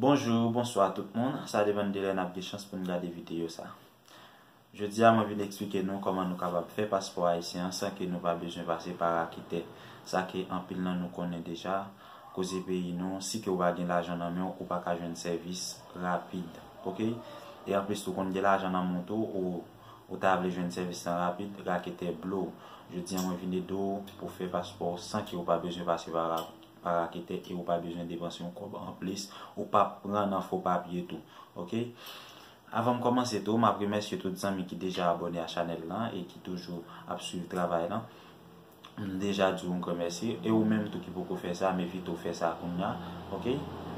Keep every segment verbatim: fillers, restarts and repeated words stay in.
Bonjou, bonswa tout moun. Sa depann de lè n ap gen chans pou n gade videyo sa. Jodi a, mwen vin eksplike nou kòman nou kapab fè paspò ayisyen an san ke nou pa bezwen pase pa raketè. Sa ke anpil nan nou konnen deja, koze peyi nou, si ke w pa gen lajan nan men w, ou pa ka jwenn sèvis rapid. Oke? E anplis, ou konn gen lajan nan men w tou, ou, ou ta vle jwenn sèvis lan rapid, raketè blow. Jodi a, mwen vin ede w pou fè paspò san ke w pa bezwen pase pa, pa raketè e ou pa bezwen depanse yon kòb anplis, ou p ap pran nan fo papye tou. Oke? Avan m kòmanse tou, m ap remèsye tout zanmi ki deja abòne a chanèl lan e ki toujou ap swiv travay lan. M deja di w yon gran mèsi. E ou menm tou ki poko fè sa, m envite w fè sa kounye a. Oke?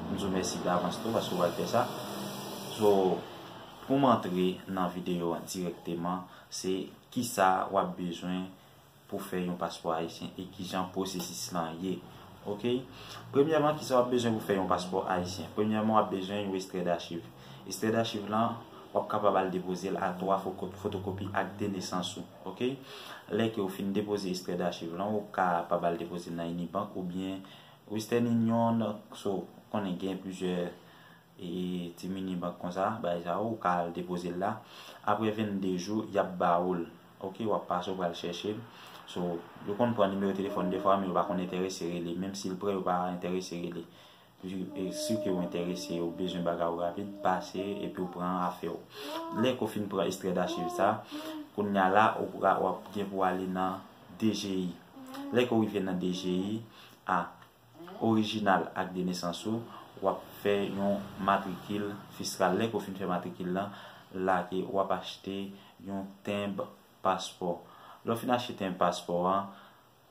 M di w mèsi davans tou paske w al fè sa. So, pou m antre nan videyo an dirèkteman, se kisa w ap bezwen pou fè yon paspò ayisyen e kijan pwosesis lan ye. Oke? Premyèman, kisa w ap bezwen pou fè yon paspò ayisyen? Premyèman, w ap bezwen yon ekstrè dachiv. Ekstrè dachiv lan, w ap kapab al depoze l a twa foko-, fotokopi ak de nesans ou. Oke? Lè ke w fin depoze ekstrè dachiv lan, ou kapab al depoze l nan Unibank oubyen Western Union, so, konnen gen plizyè e ti mini bank konsa, bagay sa yo, ou ka al depoze l la. Apre vennde jou, y ap ba ou l. Oke, w ap pase, ou pral chèche l. So, yo konn pran nimewo telefòn defwa, men yo pa konn enterese rele. Menm si l prè, yo pa enterese rele. E si ke w enterese, ou bezwen bagay ou rapid, pase epi w pran afè w. Lè ke w fin pran ekstrè dachiv sa, kounye a la, ou pra-, w ap gen pou ale nan D G I. Lè ke w rive nan D G I, a, orijinal ak de nesans ou, w ap fè yon matrikil fiskal. Lè ke w fin fè matrikil lan, la ke w ap achte yon tenb paspò. Lè w fin achte tenb paspò an,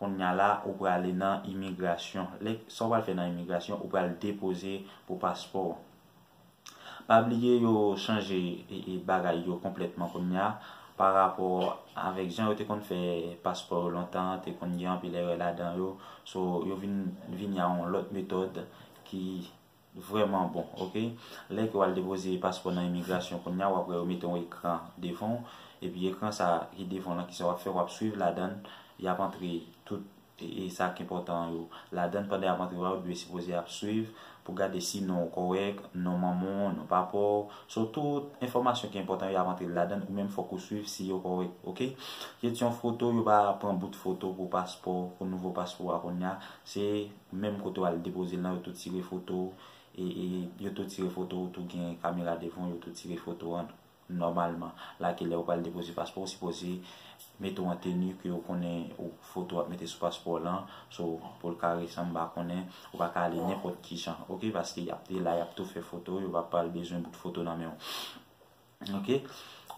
kounye a la, ou prale nan imigrasyon. Lè, sa w pral fè nan imigrasyon, ou pral depoze pou paspò. Pa bliye yo chanje e, e bagay yo konplètman kounye a, pa rapò avèk jan yo te konn fè paspò yo lontan, te konn gen anpil erè ladan yo. So, yo vin, vini a yon lòt metòd ki vrèman bon, oke? Lè ke w al depoze paspò nan imigrasyon kounye a, w ap wè yo mete yon ekran devan w, epi ekran sa ki devan w lan, kisa w ap fè, w ap swiv ladan l, y ap antre tout e, e sa k enpòtan yo ladan l. Pandan y ap antre, w dwe sipoze ap swiv pou gade si non w kòrèk, non manman w, non papa w. So, tout enfòmasyon ki enpòtan yo, y ap antre ladan l, ou menm fòk ou swiv si yo kòrèk, oke? Kesyon foto, yo pa pran bout foto pou paspò, pou nouvo paspò a kounye a. Se menm kote w al depoze l lan, yo tou tire foto, e, e yo tou tire foto, ou tou gen kamera devan w, yo tou tire foto an nòmalman. Lè ke lè ou pral depoze paspò, ou sipoze mete w an teni ke ou konnen ou foto w ap mete sou paspò w lan, so, pou l ka resanm, m pa konnen, ou pa ka ale nenpòt ki jan, oke? Paske y ap te la, y ap tou fè foto, yo pa pral bezwen bout foto nan men w. Oke?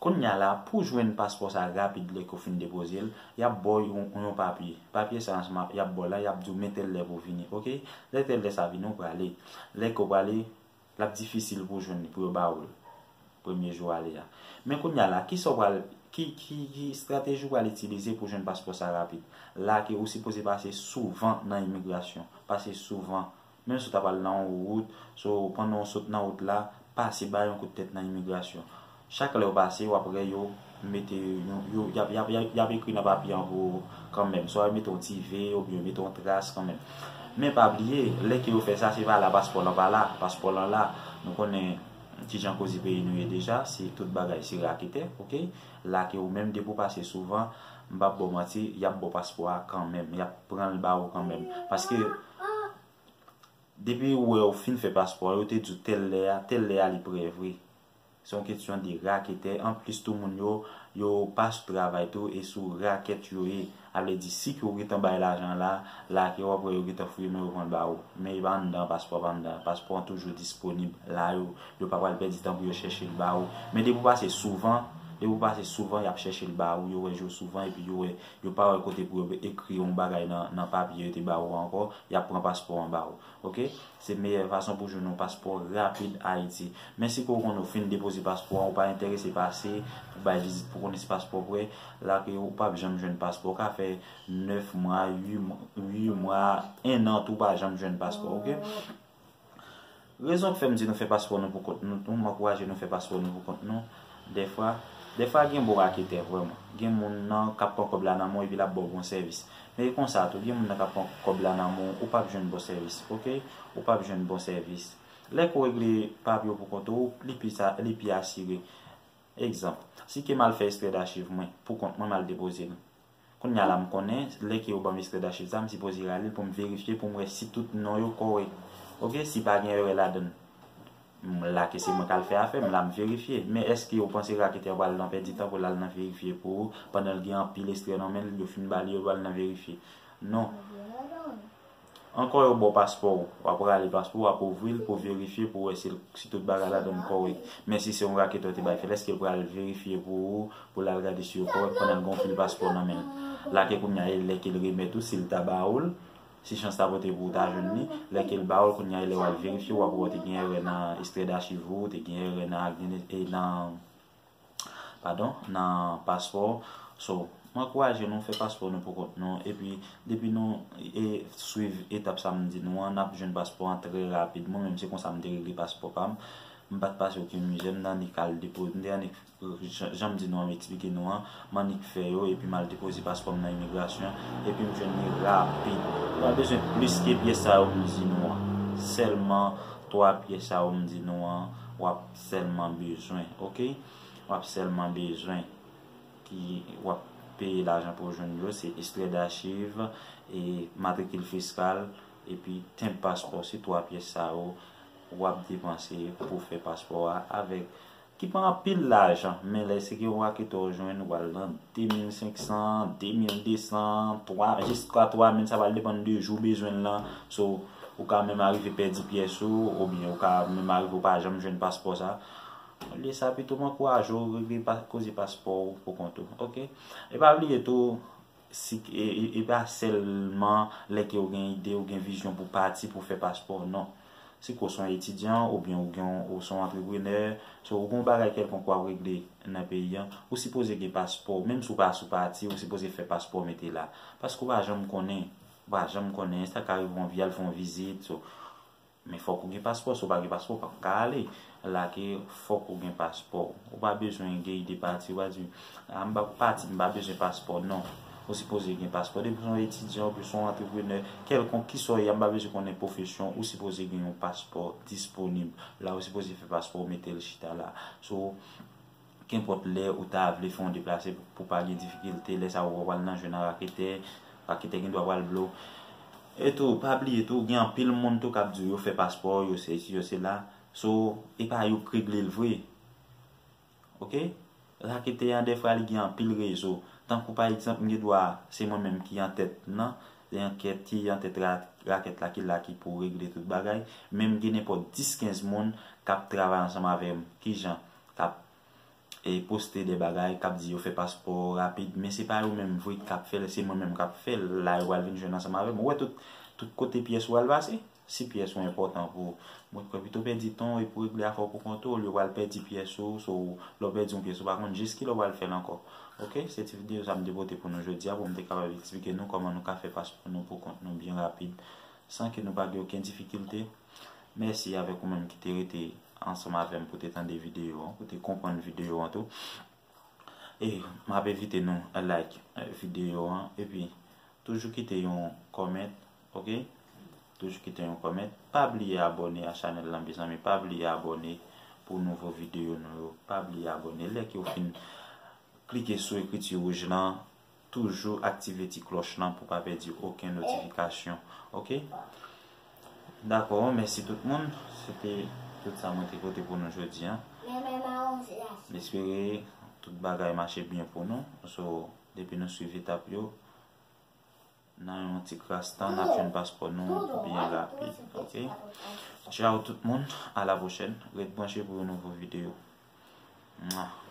Kounye a la, pou jwenn paspò sa rapid lè ke w fin depoze l, y ap ba w yon, yon papye. Papye sa ansanm ap, y ap ba w la, y ap di w men tèl lè pou w vini, oke? Lè tèl lè sa vini, ou prale. Lè ke w prale, l ap difisil pou w jwenn li, pou yo ba w l premye jou ale a. Men kounye a la, kisa w pral, ki, ki, ki estrateji w pral itilize pou jwenn paspò sa rapid? La ke ou sipoze pase souvan nan imigrasyon. Pase souvan. Menm si w ta pral nan yon wout, so, pandan w sot nan wout la, pase bay yon kout tèt nan imigrasyon. Chak lè w pase, w ap wè yo mete yon, yo, y ap, y ap, y ap, y ap ekri nan papye an pou ou kanmenm. Swa yo mete yon ti V, oubyen yo mete yon tras kanmenm. Men pa bliye, lè ke yo fè sa, se pa la paspò lan pa la. Paspò lan la, nou konnen kijan koze peyi nou ye deja, se tout bagay se raketè, oke? La ke ou menm depi w pase souvan, m p ap ba w manti, y ap ba w paspò a kanmenm, y ap pran l ba ou kanmenm. Paske depi ou wè ou fin fè paspò a, yo te di w tèl lè a, tèl lè a li prè vre. Se yon kesyon de raketè. Anplis tou moun yo, yo pa sou travay tou e sou rakèt yo ye. A vle di, si ke w gentan bay lajan la, la ke w ap wè yo gentan fouye men yo pran l ba ou. Men e pa anndan, paspò pa anndan. Paspò an toujou disponib la, yo, yo pa pral pèdi tan pou yo chèche l ba ou. Men depi w pase souvan, depi w pase souvan, y ap chèche l ba ou, yo wè jwe w souvan epi yo wè, yo pa wè kote pou yo ekri yon bagay nan, nan papye yo te ba ou ankò, y ap pran paspò an ba ou. Oke? Se meyè fason pou jwenn yon paspò rapid Ayiti. Men si ke w konnen w fin depoze paspò an, ou pa enterese pase pou bay vizit pou konnen si paspò prè, la ke ou p ap janm jwenn paspò. Ou ka fè nèf mwa, uit mwa, uit mwa, en an tou, ou pa janm jwenn paspò, oke? Rezon k fè m di nou fè paspò nou pou kont nou, m ankouraje nou fè paspò nou pou kont nou, dèfwa, dèfwa gen bon raketè, vrèman. Gen moun nan k ap pran kòb la nan men w epi l ap ba w bon sèvis. Men e konsa tou, gen moun nan k ap pran kòb la nan men w, ou p ap jwenn bon sèvis, oke? Ou p ap jwenn bon sèvis. Lè ke w regle papye w pou kont ou, li pi sa, li pi asire. Egzanp, si ke m al fè ekstrè dachiv mwen pou kont mwen, m al depoze l. Kounye a la, m konnen, lè ke yo ban m ekstrè dachiv sa, m sipoze rale l pou m verifye, pou m wè si tout non yo kòrèk. Oke, si pa gen erè ladan l. M la ke se mwen k al fè afè m, la m verifye. Men èske w panse raketè yo pral nan pèdi tan pou l al nan verifye pou ou, pandan l gen anpil ekstrè nan men l, yo fin ba li, yo pral nan verifye? Non. Ankò yo ba w paspò w, w ap rale paspò w, w ap ouvri l pou verifye, pou wè si, si tout bagay ladan l kòrèk. Men si se yon raketè w te bay fè l, èske l pral verifye pou ou, pou l al gade si yo kòrèk pandan l gen yon fil paspò nan men l? La ke kounye a, e lè ke l remèt ou, si l ta ba ou l, si chans ta pote pou ou ta jwenn li, lè ke l ba ou l, kounye a, e lè w al verifye, w ap wè w te gen erè nan ekstrè dachiv ou, te gen erè nan, e nan padon, nan paspò. So, m ankouraje nou fè paspò nou pou kont nou. Epi, depi nou e, swiv etap sa m di nou an, n ap jwenn paspò an trè rapid. Mwen menm, se konsa m te regle paspò pa m. M pa t pase okenn mizè, m t annik al depo-, m te annik, jan, jan m di nou an, m eksplike nou an, m annik fè yo, epi m al depoze paspò m nan imigrasyon, epi m jwenn li rapid. Ou pa bezwen plis ke pyès sa yo m di nou an. Sèlman twa pyès sa yo m di nou an, w ap sèlman bezwen, oke? W ap sèlman bezwen ki w ap peye lajan pou w jwenn yo, se ekstrè dachiv, e matrikil fiskal, epi tenb paspò. Se twa pyès sa yo w ap depanse pou fè paspò a avèk, ki pa anpil lajan, men lè se gen yon raketè w jwenn, ou al nan de mil senk san, de mil de san, twa, jiska twa mil, sa pral depann de jou w bezwen l lan. So, ou ka menm arive pèdi pyès ou, oubyen ou ka menm arive ou pa janm jwenn paspò sa. Olye sa, pito m ankouraje w regle pa, koze paspò w pou kont ou, oke? E pa bliye tou, si, e, e, e pa sèlman lè ke w gen ide, w gen vizyon pou pati, pou fè paspò, non. Si ke w se yon etidyan, oubyen ou gen, ou se yon antreprenè, so ou gen yon bagay kèlkonk w ap regle nan peyi an, ou sipoze gen paspò w. Menm si w pa sou pati, ou sipoze fè paspò w mete la. Paske w pa janm konnen, w pa janm konnen, sa ka rive yon vi al fè yon vizit, so, men fòk ou gen paspò, si w pa gen paspò, w p ap ka ale. La ke fòk ou gen paspò. Ou pa bezwen gen ide pati, ou pa di, "A, m pa pati, m pa bezwen paspò." Non. Ou sipoze gen paspò. Depi w se yon etidyan, oubyen se yon antreprenè, kèlkonk ki sa w ye a, m pa bezwen konnen pwofesyon, ou sipoze gen yon paspò disponib. La ou sipoze fè paspò w mete l chita la. So, kenpòt lè ou ta vle fè yon deplase pou, pou pa gen difikilte, lè sa a ou pral nan jwenn ak raketè, raketè gen dwa pral vle w. E tou, pa bliye tou, gen anpil moun tou k ap di w yo fè paspò, yo sesi, yo sela. So, e pa yo k regle l vre. Oke? Raketè an, dèfwa, li gen anpil rezo. Tankou, pa egzanp, m gen dwa, se mwen menm ki antèt nan, se antèt ki antèt ra-, rakèt la ki la ki pou regle tout bagay. Men m gen nenpòt dis kenz moun k ap travay ansanm avè m. Kijan? K ap e poste de bagay k ap di yo fè paspò rapid, men se pa yo menm vre k ap fè l, se mwen menm k ap fè l. La yo pral vin jwenn ansanm avè m. Ou wè tout, tout kote pyès ou al pase? Si pyès ou enpòtan pou ou, mwen kwè pito pèdi tan w epi w regle afè w pou kont ou, olye w al pèdi pyès ou, so, lè w pèdi yon pyès ou pa konn jis kilè w pral fè l ankò. Oke, se ti videyo sa m te pote pou nou jodi a, pou m te kapab eksplike nou kòman nou ka fè paspò nou pou kont nou byen rapid, san ke nou pa gen okenn difikilte. Mèsi avèk ou menm ki te rete ansanm avè m pou te tande videyo an, pou te konprann videyo an tou. E m ap envite nou like, eh, videyo an, epi toujou kite yon kòmant, oke? Toujou kite yon kòmant. Pa bliye abòne a chanèl lan, mezanmi. Pa bliye abòne pou nouvo videyo nou yo. Pa bliye abòne. Lè ke w fin klike sou ekriti wouj lan, toujou aktive ti klòch lan pou pa pèdi okenn notifikasyon. Oke? Dakò, mèsi tout moun. Se te tout sa mwen te pote pou nou jodi a. M espere tout bagay mache byen pou nou. So, depi nou swiv etap yo, nan yon ti kras tan, n ap jwenn paspò nou byen rapid. Oke? Tchao tout moun, a la pwochèn. Ret branche pou yon nouvo videyo. Mwa.